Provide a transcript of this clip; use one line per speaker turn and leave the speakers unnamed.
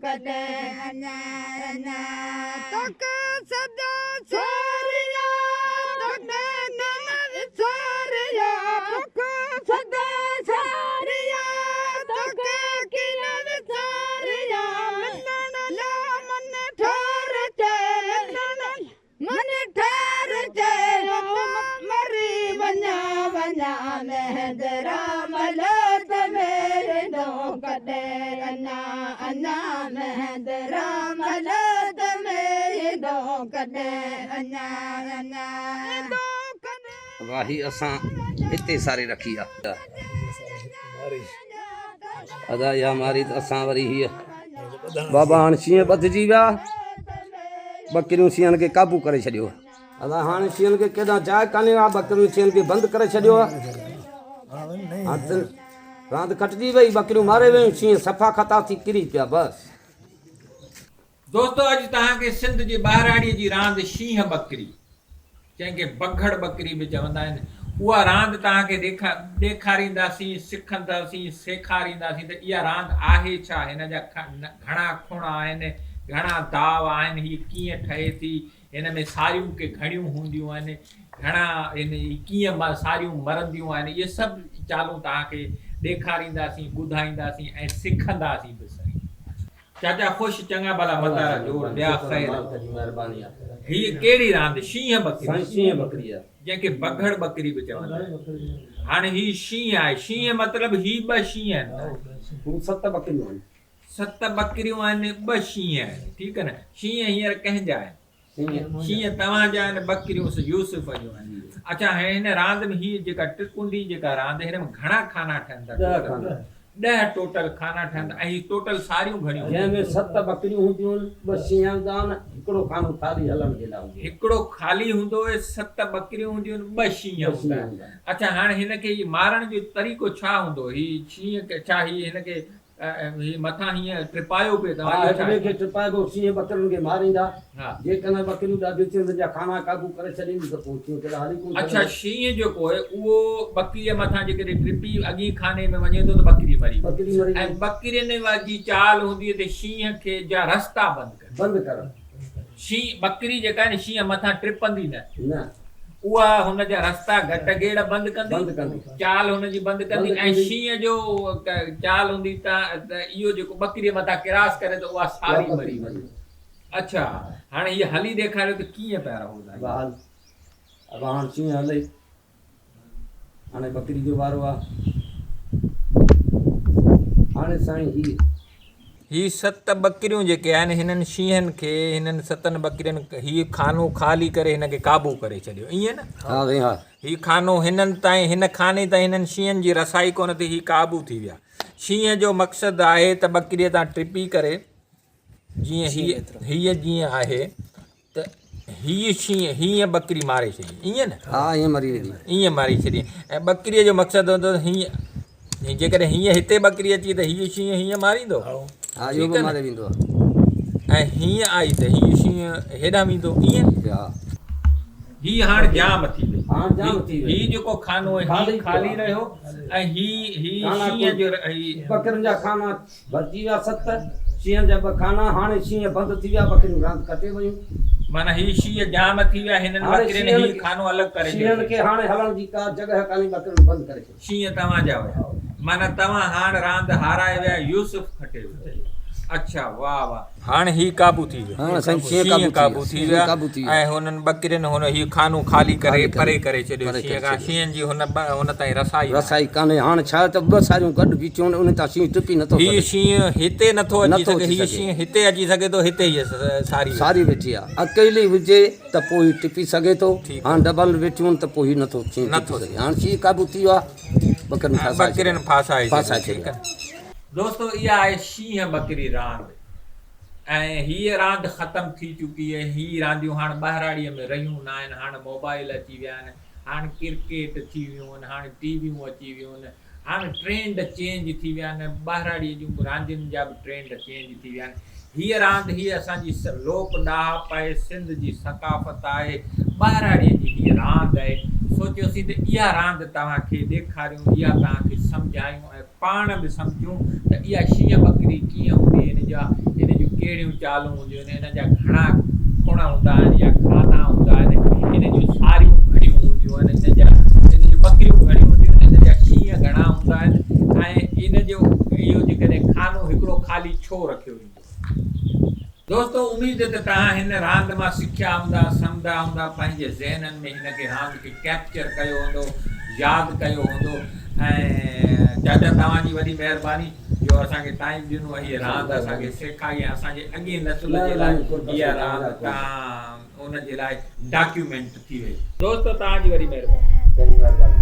ڪڏهن اڃان اڃان. توکي سدا ساريان توکي ڪين وساريان بک سدا ساريان توکي ڪين وساريان ملڻ لا من ٺار چئي ملڻ من ٺار چئي مري وڃان وڃان مهندرا ملوت ميرندو ڪڏهن اڃان اڃان مهندرا ملوت ميرندو ڪڏهن اڃان اڃان.
واهي اسان هتي ساري رکي آ. ادا اها ماري ته اسان وري هيء. بابا هاڻ شينهن ٻڌجي ويا. ٻڪريون شينهن کي قابو ڪري ڇڏيو. ادا هاڻ شينهن کي ڪيڏانهن جاء ڪانهي اها ٻڪرين شينهن کي بند ڪري ڇڏيو آ. راند کٽجي وئي ٻڪريون ماري ويون شينهن صفا خطا ٿي ڪري پيا بس.
دوستو اڄ توهان کي سنڌ جي ٻهراڙيء جي راند شينهن ٻڪري جنهن کي بگهڙ ٻڪري به چوندا آهن اها راند توهان کي ڏيکارينداسين سکنداسين سيکارينداسين ته اها راند آهي ڇا هن جا گهڻا کڻ آهن گهڻا داء آهن هي ڪيئن ٺهي ٿي هن ۾ ساريون ڪي گهڻيون هونديون آهن گهڻا هن ڪيئن ساريون مرنديون آهن اهي سڀ چالون توهان کي ڏيکارينداسين ٻڌائينداسين ۽ سکنداسين به سهي. چاچا خوش چڱا ڀلا متارا جوڙ ٻيا خير. هيء ڪهڙي راند شينهن ٻڪري.
سائين شينهن ٻڪري آ.
جنهن کي بگهڙ ٻڪري به چوندا آهن. هاڻي هي شينهن آهي شينهن مطلب هي ٻه شينهن آهن.
هو ست ٻڪريون آهن.
ست ٻڪريون آهن ٻه شينهن آهن ٺيڪ آهي نه شينهن هينئر ڪنهن جا آهن. شينهن توهان جا آهن ٻڪريون يوسف جون آهن. اڇا هاڻي هن راند ۾ هيء جيڪا ٽڪنڊي جيڪا راند هن ۾ گهڻا خانا ٺهن ٿا ٽوٽل؟ ڏهه ٽوٽل خانا ٺهن ٿا ۽ هي ٽوٽل ساريون گهڻيون هونديون؟
جنهن ۾ ست ٻڪريون هونديون آهن، ٻه شينهن هوندا آهن، هڪڙو خانو خالي هلڻ جي لاء هوندو آهي.
هڪڙو خالي هوندو آهي، ست ٻڪريون هونديون آهن، ٻه شينهن هوندا آهن. اڇا هاڻي هن کي هي مارڻ جو طريقو ڇا هوندو؟ هي شينهن ڇا هي هن کي هي مٿان هيئن ٽپايو پئي
ها هڪ ٻئي کي ٽپائبو، شينهن ٻڪرين کي ماريندا، جيڪڏهن ٻڪريون ڏاڍيون ٿيون تن جا خانا قابو ڪري ڇڏينديون ته پوء شينهن ڪيڏانهن هلي ڪونه
اڇا
سگهندو.
شينهن جيڪو آهي اهو ٻڪريء مٿان جيڪڏهن ٽپي اڳئين خاني ۾ وڃي ٿو ته ٻڪري مري
ٻڪري مري
۽
وئي.
ٻڪرين جي چال هوندي آهي ته شينهن کي جا رستا بند ڪري.
بند ڪرڻ.
شينهن ٻڪري جيڪا آهي نه شينهن مٿان ٽپندي نه.
نه.
اها هن جا رستا گهٽ گيڙ بند ڪندي،
بند ڪندي.
چال هن جي بند ڪندي
بند
۽
ڪندي.
شينهن جو چال هوندي ته اهو جيڪو ٻڪريء مٿان ڪراس ڪري ته اها
اها
ساري
ٻڪري
مري
مري
وڃي.
وڃي.
اڇا هاڻي هيء هلي ڏيکاريو ته ڪيئن پيا رهو سائين.
ابا هل. ابا هاڻ شينهن هلي. هاڻي ٻڪري جو وارو آ. هاڻي سائين هي.
هي ست ٻڪريون جيڪي آهن هنن شينهن کي هنن ستن ٻڪرين هي خانو خالي ڪري هن کي قابو ڪري ڇڏيو ائين نه؟
ها سائين ها.
هي خانو هنن تائين هن خاني تائين هنن شينهن جي رسائي ڪونه ٿي هي قابو ٿي ويا. شينهن جو مقصد آهي ته ٻڪريء تان ٽپي ڪري جيئن هيء هيء جيئن آهي ته هيء شينهن هيئن ٻڪري ماري ڇڏي ائين نه؟
ها ائين مري ويندي.
ائين ماري ڇڏي ۽ ٻڪريء جو مقصد هوندو ته هيئن جيڪڏهن هيئن هتي ٻڪري اچي ته هيء شينهن هيئن ماريندو.
ها اهو به ماري ويندو.
۽ هيئن آئي ته هيء شينهن هيڏانهن ويندو ائين.
ها.
هي هاڻ جام ٿي وئي.
هاڻ جام ٿي وئي.
هي جيڪو خانو آهي هي خالي رهيو ۽ هي هي شينهن جو هي.
ٻڪرين جا خانا ڀرجي ويا ست شينهن جا ٻه خانا، هاڻي شينهن بند ٿي ويا، ٻڪريون راند کٽي ويون.
معنيٰ هي شينهن جام ٿي ويا، هنن
هاڻي
ٻڪرين هي
شينهن
خانو الڳ ڪري ڇڏيو.
شينهن کي هاڻي هلڻ جي ڪا جڳهه ڪانهي، ٻڪرين بند ڪري ڇڏيو.
شينهن توهان جا هيا، معنيٰ توهان هاڻ راند هارائي ويا، يوسف کٽي ويو. اڇا واه واه. هاڻ هي قابو ٿي ويو.
هاڻ سائين شينهن
شينهن
قابو ٿي
قابو
ويا،
ٿي
شينهن قابو ٿي
ويا
ويا.
۽ هنن ٻڪرين هن هي خانو خالي ڪري
خالي ڪري
پري ڪري ڇڏيو
پري
شينهن
ڪري
کان
ڇڏيو.
شينهن جي هن هن تائين رسائي ناهي.
رسائي ڪانهي هاڻ ڇا ته ٻه ساريون گڏ بيٺيون آهن انهن تان شينهن ٽپي نٿو
هي
سگهي.
شينهن هتي نٿو اچي
نٿو
سگهي
اچي
هي
سگهي.
شينهن هتي اچي سگهي ٿو هتي هيء ساري ويٺي.
ساري ويٺي آهي اڪيلي هجي ته پوء هي ٽپي سگهي ٿو
ٺيڪ
هاڻ ڊبل ويٺيون آهن ته پوء هي نٿو شينهن ٽپي
نٿو
سگهي هاڻ شينهن قابو ٿي ويو آهي ٻڪرين ڦاسائي ڇڏيو
ٻڪرين ڦاسائي ڇڏيو
ڦاسائي
ٺيڪ
ڇڏيو
آهي. دوستو اها آهي شينهن ٻڪري راند. ۽ هيء راند ختم ٿي چڪي آهي، هي رانديون هاڻ ٻهراڙيء ۾ رهيون ناهن، هاڻ موبائل اچي ويا آهن، هاڻ ڪرڪيٽ ٿي ويون آهن، هاڻ ٽي ويون اچي ويون آهن، هاڻ ٽرينڊ چينج ٿي ويا آهن، ٻهراڙيء جون راندين جا به ٽرينڊ چينج ٿي ويا آهن. هيء راند هيء اسان جي لوڪ ڏاهپ آهي، سنڌ جي ثقافت آهي، ٻهراڙيء جي هيء راند آهي، سوچيوسين ته اها راند توهان کي ڏيکاريون، اها توهان کي سمجهايون ۽ پاڻ به سمجهون ته اها شينهن ٻڪري ڪيئن هوندي هن جا جون ڪهڙيون چالون هونديون آهن، ان جا گهڻا کڻ هوندا آهن يا خانا هوندا آهن، ان جون ساريون گهڻيون هونديون آهن، ان جا ان جون ٻڪريون گهڻيون هونديون آهن، ان جا شينهن گهڻا هوندا آهن ۽ ان جو اهو جيڪڏهن خانو هڪڙو خالي ڇو رکيو ويندو آهي. دوستو اميد ته توهان هن راند مان سکيا هوندا، سمجها هوندا، پنهنجي ذهنن ۾ هن کي راند کي ڪيپچر ڪيو هوندو، ياد ڪيو هوندو ۽ چاچا توهان جي وڏي مهرباني جو اسان کي ٽائيم ڏنو ۽ هيء راند اسان کي سيکاري ۽ اسان جي اڳئين نسل جي لاء اها راند توهان ان جي لاء ڊاڪيومينٽ ٿي وئي. دوستو توهان جي وڏي مهرباني.
مهرباني.